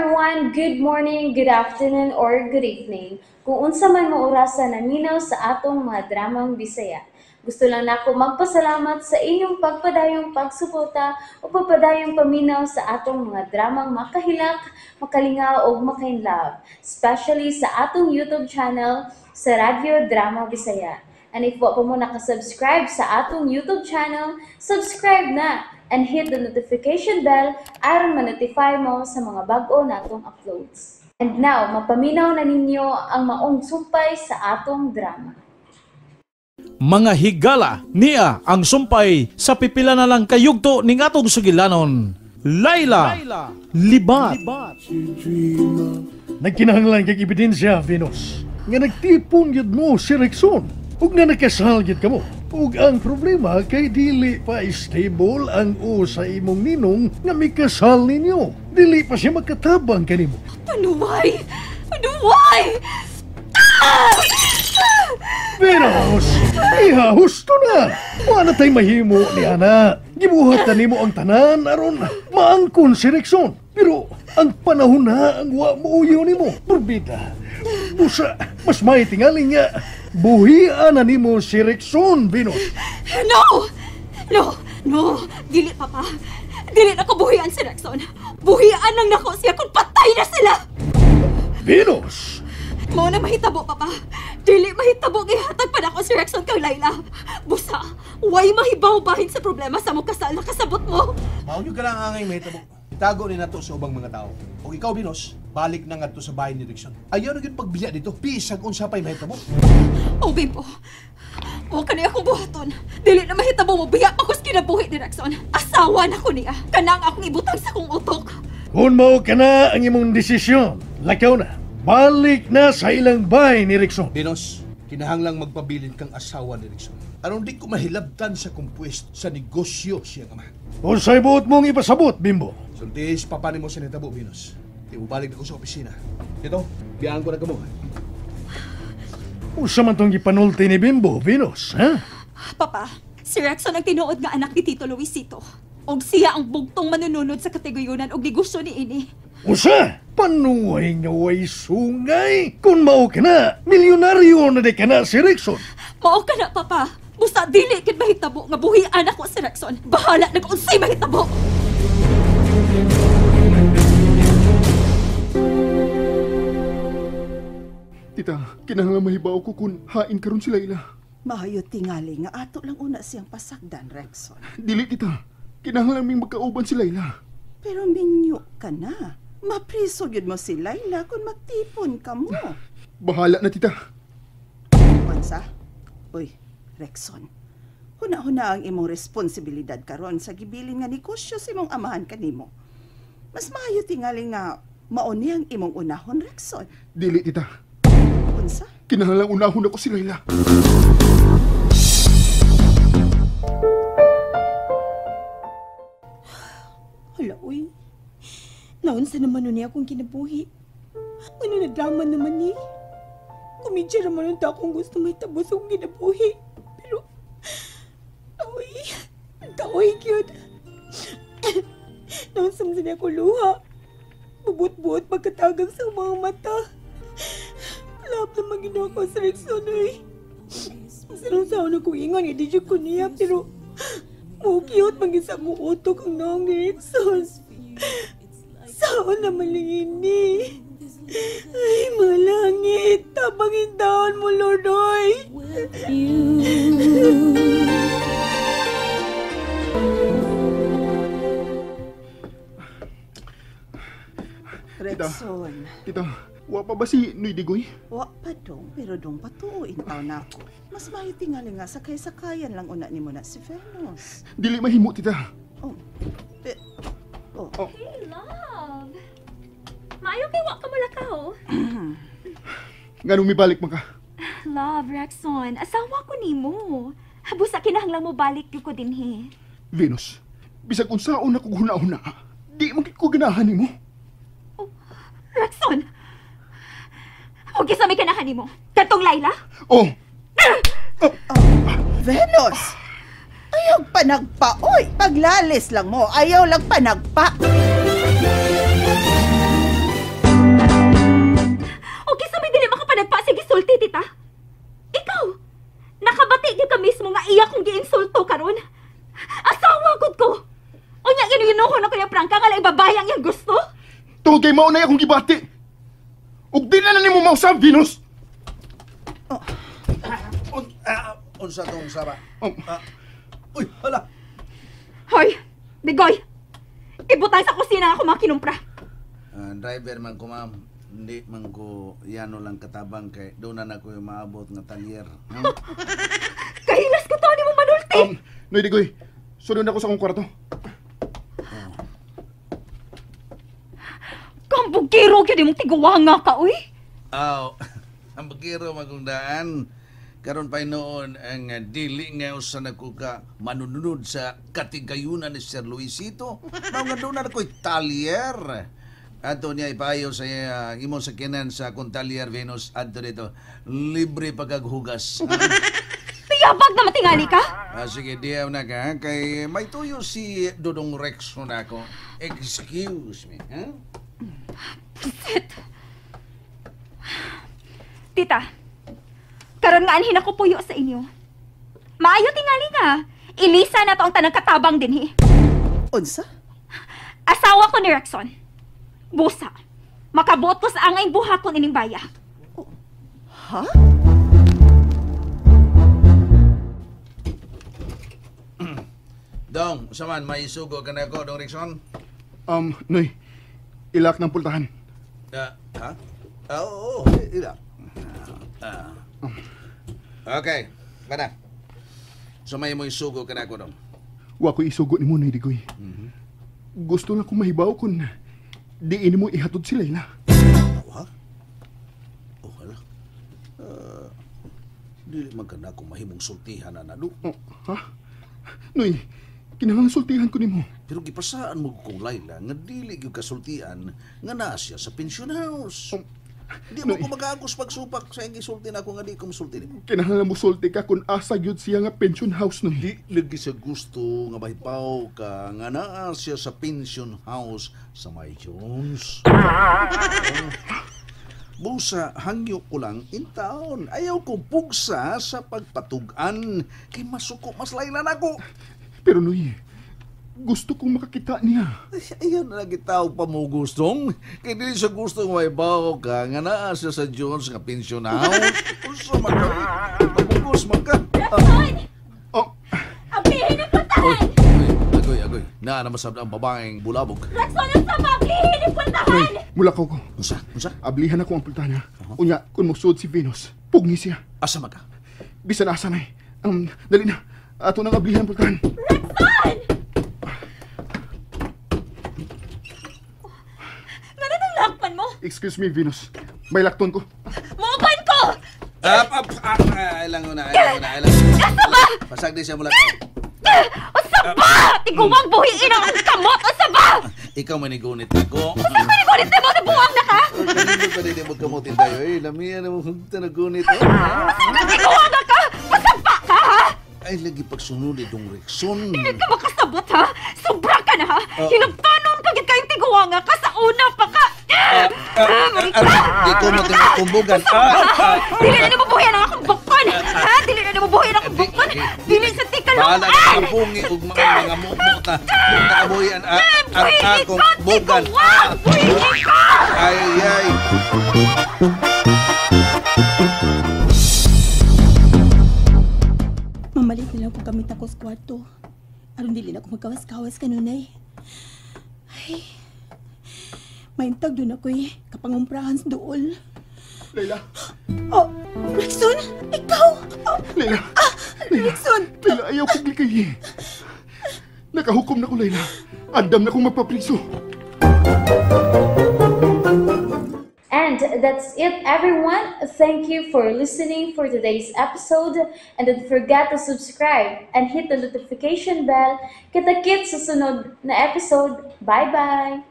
Everyone! Good morning, good afternoon, or good evening. Kung unsa man mo orasa naminaw sa atong mga dramang Bisaya. Gusto lang nako magpasalamat sa inyong pagpadayong pagsuporta o pagpadayong paminaw sa atong mga dramang makahilak, makalingaw o makainlove, especially sa atong YouTube channel sa Radyo Drama Bisaya. And if wa pa mo nakasubscribe sa atong YouTube channel, subscribe na and hit the notification bell aron ma-notify mo sa mga bag-o natong uploads. And now, mapaminaw na ninyo ang maong sumpay sa atong drama. Mga higala, niya ang sumpay sa pipila na lang kayugto ning atong sugilanon. Layla, Libat. Nagkinahanglan kag ebidensya, Venus, nga nagtipon gyud mo si Rexon ug nga nakasal gyud kamo. Ug ang problema kay dili pa stable ang u sa imong ninong nga mikasal ninyo. Dili pa siya makatabang kanimo. Panuway! Panuway! Ah! Venus! Iha, husto na! Wala tay mahimo ni ana. Gibuhat na nimo ang tanan aron maangkon si Rexon. Pero ang panahon na ang wa muuyo nimo. Burbida. Busa, mas may tingali nga buhian na nimo si Rexon, Venus. No! No! No! Dili, Papa. Dili na ko buhian si Rexon. Buhian lang nako siya kung patay na sila! Venus! Mao na mahitabo, Papa. Dili mahitabo gihatag pa nako si Rexon kang Layla. Busa, way mahibaw bahin sa problema sa mo kasal na kasabot mo. Mao nyo ka lang angay mahitabo. Itago ni nato sa ubang mga tao. O ikaw, Venus, balik na ngadto sa bahay ni Rexon. Ayaw na gyud pagbiya dito. Bisag unsa pay mahitabo. O, Bimbo. O kani akong buhaton. Dili na mahitabo mo biya pa kus kinabuhi ni Rexon. Asawa na ko niya. Kanang akong ibutang sa kong utok. Kung mao ka na ang imong desisyon, lakaw na. Balik na sa ilang bahay ni Rexon. Venus, kinahanglang magpabilin kang asawa ni Rexon. Aron di ko mahilabtan sa kumpwest sa negosyo siyang ama. Unsay buot mong ipasabot, Bimbo? Sultis, papani mo sa nitabo, Venus. Di mo balik na ko sa opisina. Dito, biyaan ko na kamo. Unsa man tong gipanulti ni Bimbo, Venus, ha? Papa, si Rexon ang tinuod nga anak ni Tito Luisito. Og siya ang bugtong manununod sa katiguyunan og negosyo ni ini. Usa! Panuway nga way sungay! Kung mao ka na, milyonaryo na di ka na si Rexon. Mao ka na, Papa. Busa dili kid mahitabo nga buhian ako si Rexon. Bahala na kung unsay mahitabo. Tita, kinahanglan mahibaw ko kung hain karon si Layla. Maayo tingali nga ato lang una siyang pasagdan, Rexon. Dili, tita. Kinahanglan ming magkauban si Layla. Pero minyo ka na. Mapriso gyud mo si Layla kung magtipon ka mo. Bahala na, tita. Unsa? Uy, Rexon. Huna-huna ang imong responsibilidad karon sa gibilin nga negosyo sa imong amahan kanimo. Mas maayo tingali nga mao ni ang imong unahon, Rexon. Dili, tita. Unsa? Kinahanglan unahon ako si Layla. Hala, uy. Naunsa naman nun niya akong kinabuhi. Ano na drama naman ni? Kumidya naman nun akong gusto may tabos akong kinabuhi. Pero, uy, kaoy cute. Naunsa man niya ako luha. Bubot-buot pagkatagag sa mga mata. Lap naman ginawa ko sa Rexon, uy. Sarang saan ako ingon, hindi ko niya, pero mukiyot mag-isa mo utok ang naong ni Rexon. Saan naman lang ini? Ay, mga langit, tabangin taon mo, Lord, oy. Rexon. Tita, wa pa ba si Noy Digoy? Wa pa dong, pero dong patuoin taon na ako. Mas mahitingali nga sakay-sakayan lang una ni mo na si Venus. Dili mahimo, tita. Oh, oh. Hey, love. Maayo kay wa ka malakaw. Nganong mibalik man ka? Love, Rexon, asawa ko nimo. Busa kinahanglan mo balik gyud ko dinhi. Venus, bisag unsaon ako huna-huna, di man ko ganahan nimo. Oh, Rexon. Huwag sa may ganahan nimo. Katong Layla? Oh. Oh. Venus! Ayaw panagpa, oy! Paglalis lang mo, ayaw lang panagpa! ang iyang gusto? Tungod kay mao na akong gibati. Ug di na nimo mausab, Venus. Unsa tong saba? Uy, hala. Hoy, Digoy. Ibutang sa kusina ako mga kinumpra. Driver man ko, ma'am. Hindi man ko yano lang katabang kay doon na ko yung maabot nga talyer. Kahilas ko to ni mo manulti. Noy Digoy, sunod ako sa akong kwarto. Kambugiro gyud imong tiguwanga ka, uy. Aw, ang bagiro magundaan. Karon pa noon ang dili nga usa na ko ka manunod sa katigayunan ni Sir Luisito. Mao nga doon na ko'y talyer. Ato niya ipayo sa imong sakyanan sa akong talyer, Venus. Adto dito, libre pagkaghugas. Tiyabag na matingali ka? Sige, diyaw na ka. Kay may tuyo si Dodong Rexon ako. Excuse me. Huh? Sit. Tita, karon nga anhin ako puyo sa inyo. Maayo tingali nga. Ilisa na to ang tanang katabang dinhi. Unsa? Asawa ko ni Rexon. Busa. Makabuot ko sa angay buhaton ining baya. Oh, ha? Dong, usaman, may isugo ka na ako, Dong Rexon? Noy, ilak ng pultahan. Ha? Oo, ilak. Okay, bana. So may mo isugo ka na ako, Dong. Wa ko isugo ni mo, Noy Digoy. Gusto lang kong mahibaw kung diin mo ihatod si Layla. Oh, ha? Oh, hala. Dili man ka na akong mahimong sultihan na nado. Oh, ha? Noy, kinahanglan sultihan ko nimo. Pero gipasaan mo kong Layla nga dili gyud kasultian nga naa siya sa pension house. Di mo Noy. ko mag-aagos pagsupak sa iyang gisulti na ako nga di ko musulti nimo. Kinahanglan mo sulti ka kung asa gyud siya nga pension house, Noy. Di lagi sa gusto nga mahipaw ka nga naa siya sa pension house sa May Jones. Busa, hangyo ko lang in town. Ayaw ko pugsa sa pagpatug-an. Kay masuko, mas laylan ako. Pero Noy, gusto kong makakita niya. Ay, ayaw na lagi tao pa mo gustong. Kay dili siya gusto nga mahibaw ka nga naa siya sa Jones nga pension house. Uso man ka. Pabugos man ka. Rexon! Oh. Ablihin ang pultahan! Oy, oy, agoy, agoy. Naa na masab ang babaeng bulabog. Rexon, ang sama! Ablihin ang pultahan! Noy, mula ko ko. Unsa? Unsa? Ablihan ako ang pultahan, ha? Unya, kung musuod si Venus, pugni siya. Asa man ka? Bisan asa na eh. Dali na. Ato nang ablihan ang pultahan. Rexon! Nga nang lakpan mo? Excuse me, Venus. May lakton ko. Muuban ko! Up, up, up. Ilang una, ilang una, ilang. Asa ba? Pasag di siya mula ko. Asa ba? Tiguwang buhiin ang kamot! Asa ba? Ikaw manigunit ako. Asa ko nigunit na mo? Nabuwang na ka? Kanino pa din mo kamutin tayo? Eh, lamian na mo kung tanagunit. Asa ka tiguwang ka? Pasampa ka, ha? Ay, lagi pagsunod itong Rexon. Hindi ka makasabot, ha? Sobra ka na, ha? Hinagtanon ka gid kayong tiguwanga ka sa una pa ka! Di ko mo tinutumbugan. Dili na nabubuhay ang akong bukon! Ha? Dili na nabubuhay ang akong bukon! Dili sa Bahala tikalungan! na ang bungi ug mga mukta. Nakabuhian ang akong bugan. Buhi ka! Ay, ay. Mamalit na lang kung gamit ako sa kwarto. Aron dili na ako magkawas-kawas kanunay. Ay, maintag doon ako'y kapangumprahan sa duol. Layla! Oh, Rexon! Ikaw! Oh, Layla! Ah, Rexon! Layla, ayaw kong likayin. Nakahukom na ko, Layla. Andam na kong mapapriso. And that's it, everyone. Thank you for listening for today's episode. And don't forget to subscribe and hit the notification bell. Kita-kits sa sunod na episode. Bye-bye!